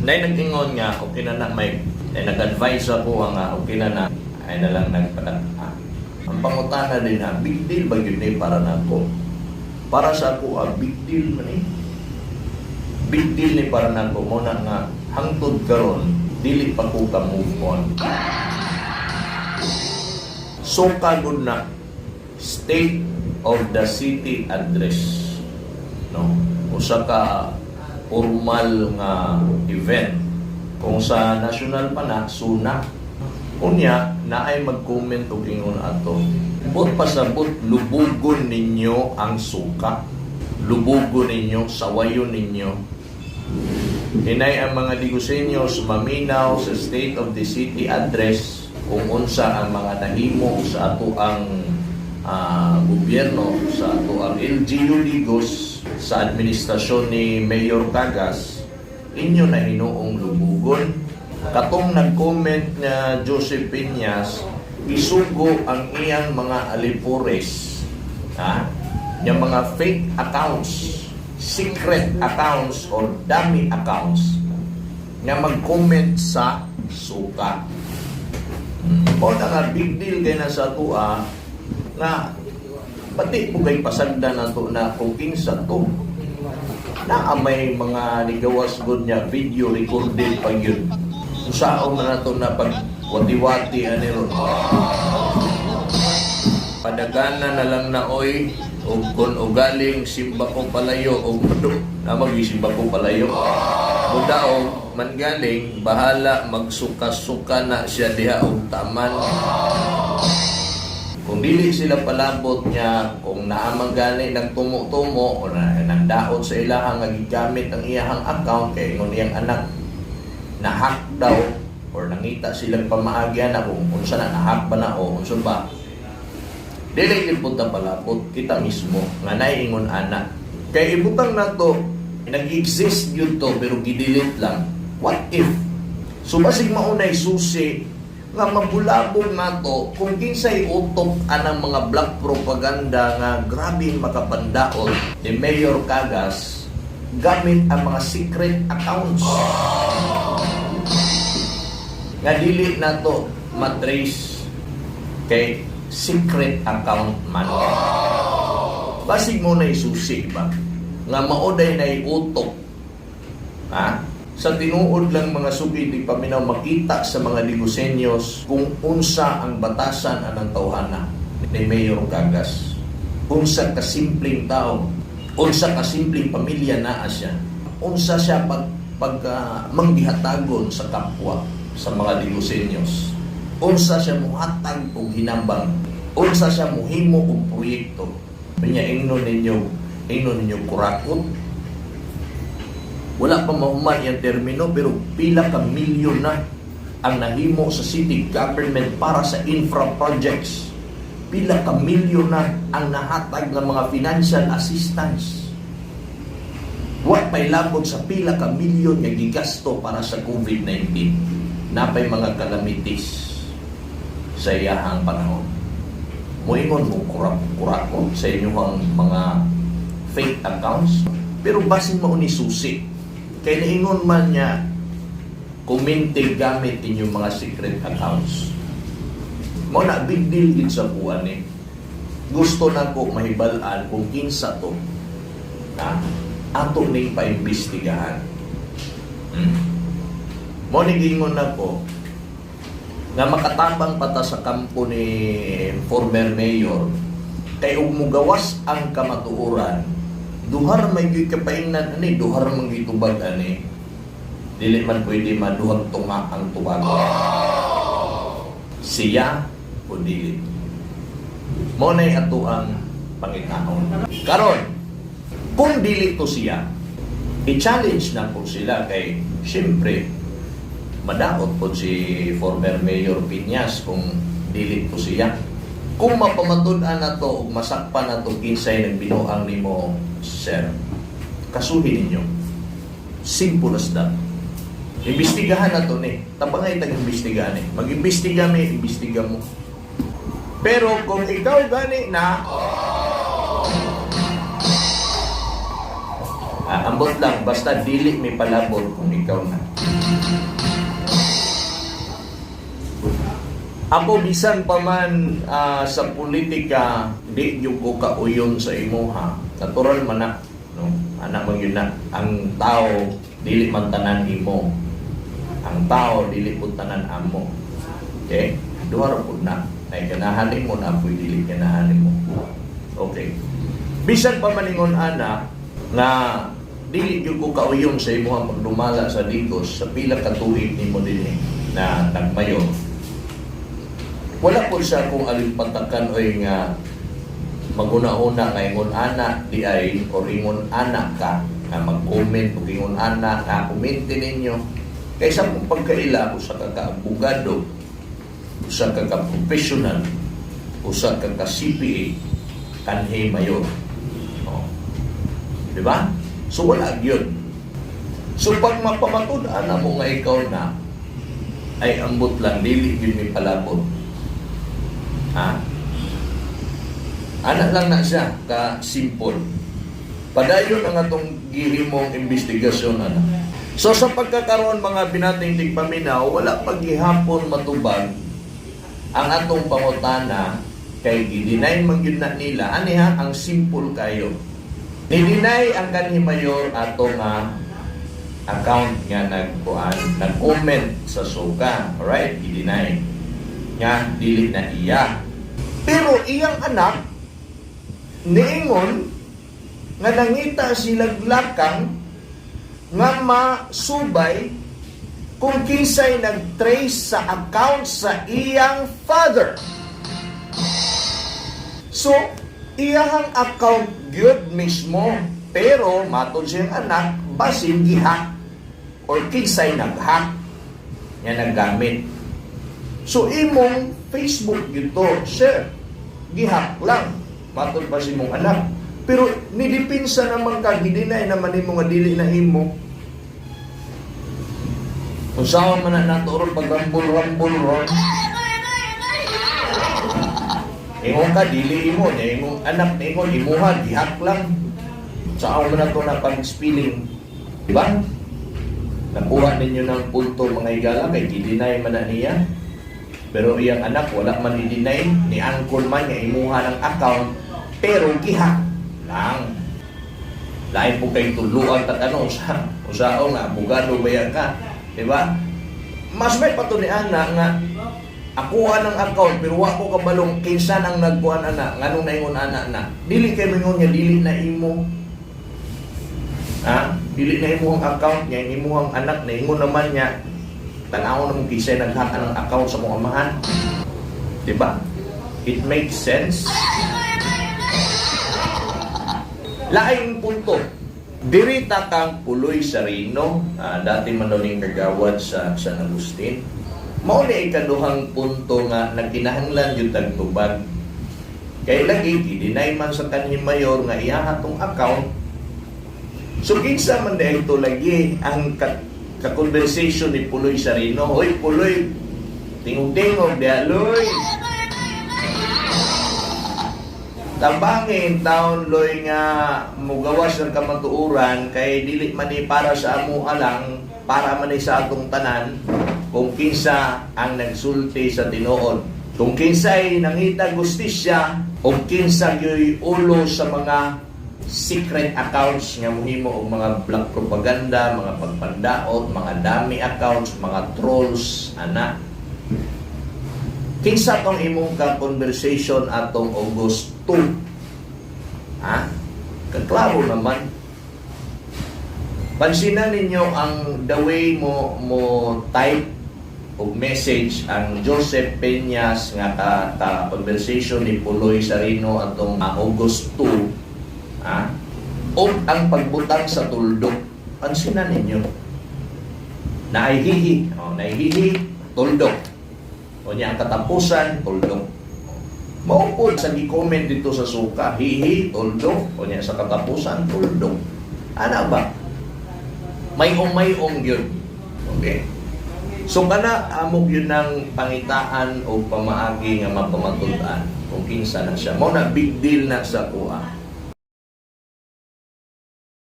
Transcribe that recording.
Nay nag-ingon nga okay na na may nay nag-advise ako nga okay na na ay na lang nagpadak. Ang pangutana din ha, big deal ba yun eh para nako? Para sa ako, big deal man eh. Big deal ni para nako mo na nga hangtod karon dili pa ko ka move on. So kagod na State of the City Address. No? Usa ka formal nga event. Kung sa national pa na, suna. Unya, naay mag-comment og ingon ato. Buot pasabot, lubugon ninyo ang suka. Lubugon ninyo, sawayon ninyo. Hinay ang mga Digusenyos maminaw sa State of the City Address kung unsa ang mga nahimo sa ato ang gobyerno, sa ato ang LGU Digos, sa administrasyon ni Mayor Cagas, inyo na hinuong lubugon. Katong nag-comment nga Joseph Piñas, isugo ang iyang mga alipores, ha? Yung mga fake accounts, secret accounts or dummy accounts nga mag-comment sa suka. Mao na nga big deal kay na sa atua nga pati po kay pasagda na to na kung kinsa to. Naa may mga nigawas gud niya video recorded pa yun. Unsaon man nato na pag wati-wati ani ron. Padagana na lang na oy og kun ugaling simba ko palayo og mudo na magisimba ko palayo. Mudaog man galing bahala magsuka-suka na siya diha og taman. Kung dili sila palabot niya, kung naamang gani nagtumo-tumo o na, nandaot sa ilahang nga gigamit ang iyahang account kay ingon iyang anak na-hack daw or nangita silang pamaagi na kung unsa na na-hack ba na o unsa ba, dili gyud punta palabot kita mismo nga naiingon ana kay ibutang nato nag-exist gyud to pero gidelete lang. What if? So basig maunay susi nga mabulabog nato kung kinsay utok anang mga black propaganda nga grabe makapandaot ni Mayor Cagas gamit ang mga secret accounts nga dili nato matrace kay secret account man. Basig mo na isusi ba nga maoday na utok, ha? Sa tinuod lang, mga suki, di paminaw makita sa mga Digusenyos kung unsa ang batasan anang tawhana ni Mayor Cagas. Unsa kasimpleng tao, unsa kasimpleng pamilya naa siya. Unsa siya pag pag manggihatagon sa kapwa, sa mga Digusenyos. Unsa siya muhatag og hinambang. Unsa siya muhimo og proyekto. Unya ingnon ninyo kurakot. Wala pa mahuman yung termino pero pila ka milyon na ang nahimo sa city government para sa infra projects. Pila ka milyon na ang nahatag ng mga financial assistance. Wa pa'y labot sa pila ka milyon nga gigasto para sa COVID-19. Napay mga calamities sa iyahang panahon. Moingon mo kurakot sa inyong mga fake accounts. Pero basin mao ni susi. Kay naingon man niya, kumente gamit inyong mga secret accounts. Mo na big deal gid sa kuan ni. Gusto na ko mahibal-an kung kinsa to. Ha? Ato ning paimbestigahan. Mo ni gingon nako nga makatabang pa ta sa kampo ni former mayor kay ug mugawas ang kamatuoran, duhar may gyud kapaingnan ani, duhar man gyud tubag ani. Dili man pwede maduhag tunga ang tubag. Siya o dili, mo nay ato ang pangitaon karon. Kung dili to siya, i-challenge na po sila kay syempre madaot po si former Mayor Piñas kung dili po siya. Kung mapamatud-an na to ug masakpan na to kinsay nagbinuang nimo, sir, kasuhin ninyo. Simple as that. Imbestigahan na to ni. Tabangay tag imbestigahan ni. Mag-imbestiga mi, imbestiga mo. Pero kung ikaw gani na Ah, ambot lang, basta dili may palabot kung ikaw na. Ako, bisan pa man sa politika, di gyud ko kauyon sa imuha. Natural man na, no? Anak man gyud na ang tao, dili man tanan imo. Ang tao dili pud tanan amo. Okay? Duha ra pud na. Ay ganahan nimo na ako'y dili ganahan nimo. Okay. Bisan pa man ingon ana nga dili gyud ko kauyon sa imuha pagdumala sa Digos sa pila ka tuig nimo dinhi na nagmayor, wala po siya kung alimpatakan oy nga maguna-una nga ingon ana di ay or ingon ana ka nga mag-comment o ingon ana nga komente ninyo, kaysa kung pagkaila usa ka ka-abogado, usa ka ka-professional, usa ka ka-CPA, kanhi mayor, oh. Di ba? So wala gyud. So pag mapamatud-an na mo nga ikaw na, ay ambot lang, dili gyud mi palabot, ha. Ana lang na siya ka simple. Padayon ang atong gihimong investigasyon ana. So sa pagkakaroon, mga binating tigpaminaw, wala paghihapon matubag ang atong pangutana kay gi-deny man gyud na nila. Ani ha, ang simple kayo. Ni-deny ang kanhi mayor ato nga account nga nagkuan, nag-comment sa suka, right? Gi-deny nga dili na iya. Pero iyang anak niingon nga nangita sila lakang nga masubay kung kinsay nag-trace sa account sa iyang father. So, iyahang account gyud mismo. Pero, matod siyang anak, basin gihack or kinsay nag-hack nga naggamit. So, imong Facebook gyud to, sir. Gihack lang. Matod pa si imong anak. Pero, nidipinsa naman ka, gi-deny naman nimo nga dili na imo. Kung saan man na nato ron, pagrambol-rambol ron. Ingon ka, dili imo. Nya imong anak, ingon, imuha, gihack lang. Saan man na to na pag-spilling? Diba? Nakuha ninyo ng punto, mga higala, kay gi-deny man na niya. Pero iyang anak, wala man i-deny, ni angkon man nga imuha ng account, pero gihack lang. Lain po kay tuluan tag ano, usa, usao nga, abogado ba yan ka? Diba? Mas may patunian na nga akuha ng account pero wa ko kabalong kinsa nang nagkuan ana, nganong naingon ana na. Dili kay mingon nga dili na imo. Ha? Dili na imo ang account niya, imuhang anak naingon naman niya. Tan-awon naman kinsay nag-hack ang account sa mong amahan. Diba? It makes sense. Laing punto. Dirita kang Puloy Sarino, dati man daw ning kagawad sa San Agustin. Mao ni ikaduhang punto nga nagkinahanglan gyud tagtubag. Kay lagi gi-deny man sa kanhi mayor nga iya tong account. So kinsa man diay to lagi ang ka-conversation ni Puloy Sarino? Hoy Puloy, tingog-tingog diha, Loy. Tabangin taon, Loy, nga mugawas ng kamatuoran kay dili man ni para sa amo lang, para man ni sa atong tanan kung kinsa ang nagsulti sa tinuod, kung kinsay nangita gustisya o kinsa gyoy ulo sa mga secret accounts nga mohimo og mga black propaganda, mga pagpandaot, mga dummy accounts, mga trolls ana. Kinsa tong imong ka conversation atong August 2? Ha? Kaklaro naman. Pansinan ninyo ang the way mo mo type og message ang Joseph Peñas nga ka conversation ni Puloy Sarino atong August 2, ha? Og ang pagbutang sa tuldok. Pansinan ninyo. Naihihi, oh, naihihi, tuldok. O niya ang katapusan, tuldok. Mao pod sa gi-comment dito sa suka, hihi, tuldok. O niya sa katapusan, tuldok. Ana ba? May-ong yun. Okay? So kana amok yun ng pangitaan o pamaagi nga mapamatud-an kung kinsa na siya. Mao na big deal na sa kuha.